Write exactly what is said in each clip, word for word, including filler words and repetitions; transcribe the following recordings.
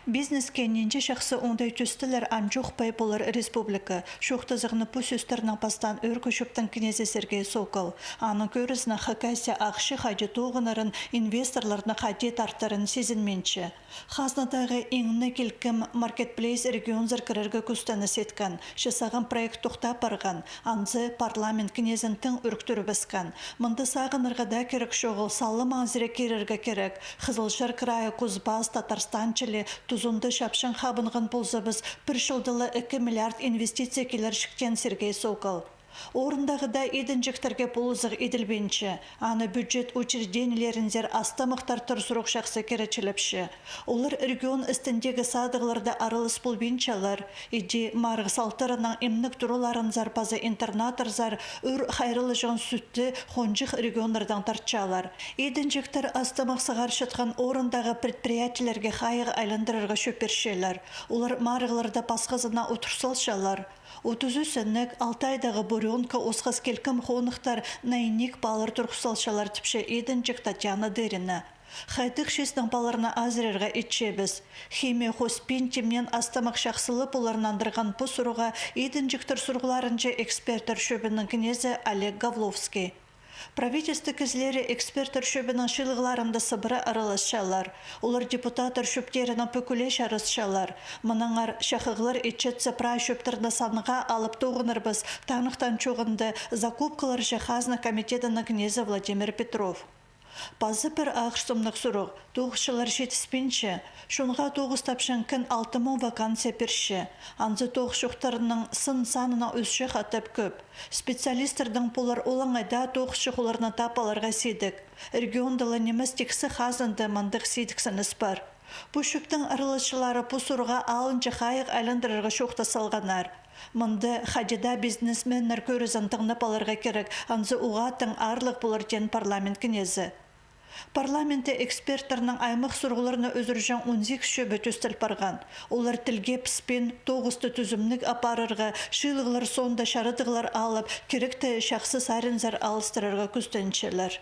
Бизнеске нинҷе чахсы оңдай тӧстелер ам чох пай полар республика, чоохтазығны пу сӧстернең пастаан Ӧӧркі Чӧптің кнезі Сергей Сокол. Аның кӧрізінең, Хакасия ахча хайди тоғынарын, инвесторларны хайди тартарын сизінминче. Хазнадағы иң не килкім маркетплейс регионзар кірерге кӱстеніс иткен, че сағам проект тохтап парған, анзы парламент кнезін тың ӱріктірібіскен. Мында сағынарға даа кирек чоғыл, салым азыра кирерге кирек. Хызылчар крайы, Кузбасс, Татарстан чіли тузында чапчаң хабынған ползабыс, пір чылда ла ікі миллиард инвестиция килерҷікче, Сергей Сокол. Орындағы даа идінҷектерге полызығ иділбинче. Аны бюджет учреждениелерінзер астамахтар турзырох чахсы киречілепче. Олар регион істіндегі садығларда аралас полбинчалар. Иди марығ салтарынаң имнег тураларынзар паза интернаттарзар ӱр хайраллаҷаң сӱтті хонҷых регионнардаң тартчалар. Идінҷектер астамах сығарчатхан орындағы предприятиелерге хайығ айландырарға чӧп пирчелер. Олар марығларда пасхазына одыр салчалар. Отыс ӱс інек, алты айдағы буренка осхас килкім хонухтар на инек палар турғыс салчалар, тіпче идінҷек Татьяна Дырина. Хайдағ чиснең паларны азырирға итчебіс? Химия хоспин тимнеен астамах чахсылап полар нандырған пу сурығға идінҷектер сурығларынҷа эксперттер чӧбінің кнезі Олег Гавловский. Правительство кізілері эксперттер чӧбінің чыылығларында сыбыра араласчалар. Олар депутаттар чӧптерінең пӱкӱле чарасчалар. Мынаңар чахығлар итчетсе, прай чӧптерні санға алып тоғынарбыс, таныхтаан чоғында закупкаларҷа хазна комитедінің кнезі Владимир Петров. Пазы пір ағырсымнығ сурығ: тоғысчылар читіспинче. Чонға тоғыс тапчаң кін алты муң вакансия пирче. Анзы тоғысчохтарның сын санынаң ӧсче хатап кӧп. Специалистернің полар олаңай даа тоғысчох оларны тап аларға сидік. Регионда ла нимес, тиксі хазнада мындағ сидіксініс пар. Пу чӧптің араласчылары пу сурығға алынҷа хайығ айландырарға чоохтас салғаннар. Мында хайди даа бизнесменнер кӧрізін тыңнап аларға кирек, анзы уғаа тың аарлығ полар, теен парламент кнезі. Парламентте эксперттернің аймах сурығларны ӱзӱрҷең он сигіс чӧбі тӧстел парған. Олар тілге піспин, тоғысты тӱзімніг апарарға, чыылығлар соонда чарадығлар алып, киректі чахсы саринзар алыстырарға кӱстенчелер.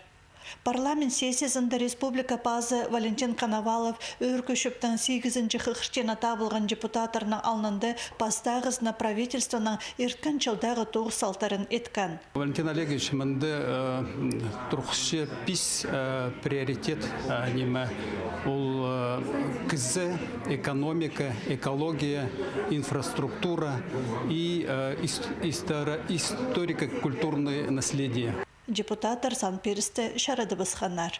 Парламент сессиязында республика пазы Валентин Коновалов Ӧӧркі Чӧптің сигізінҷі хығырчина табылған депутаттарның алнында пастағызына правительствоның ирткен чылдағы тоғыс салтарын иткен. Валентин Олегович, мында, э, турғысча пис, э, приоритет, э, ниме, ол, э, кізі, экономика, экология, инфраструктура и, э, ис-, истора-, историко-культурное наследие. Депутаттар сан пирісті чарадыбысханнар.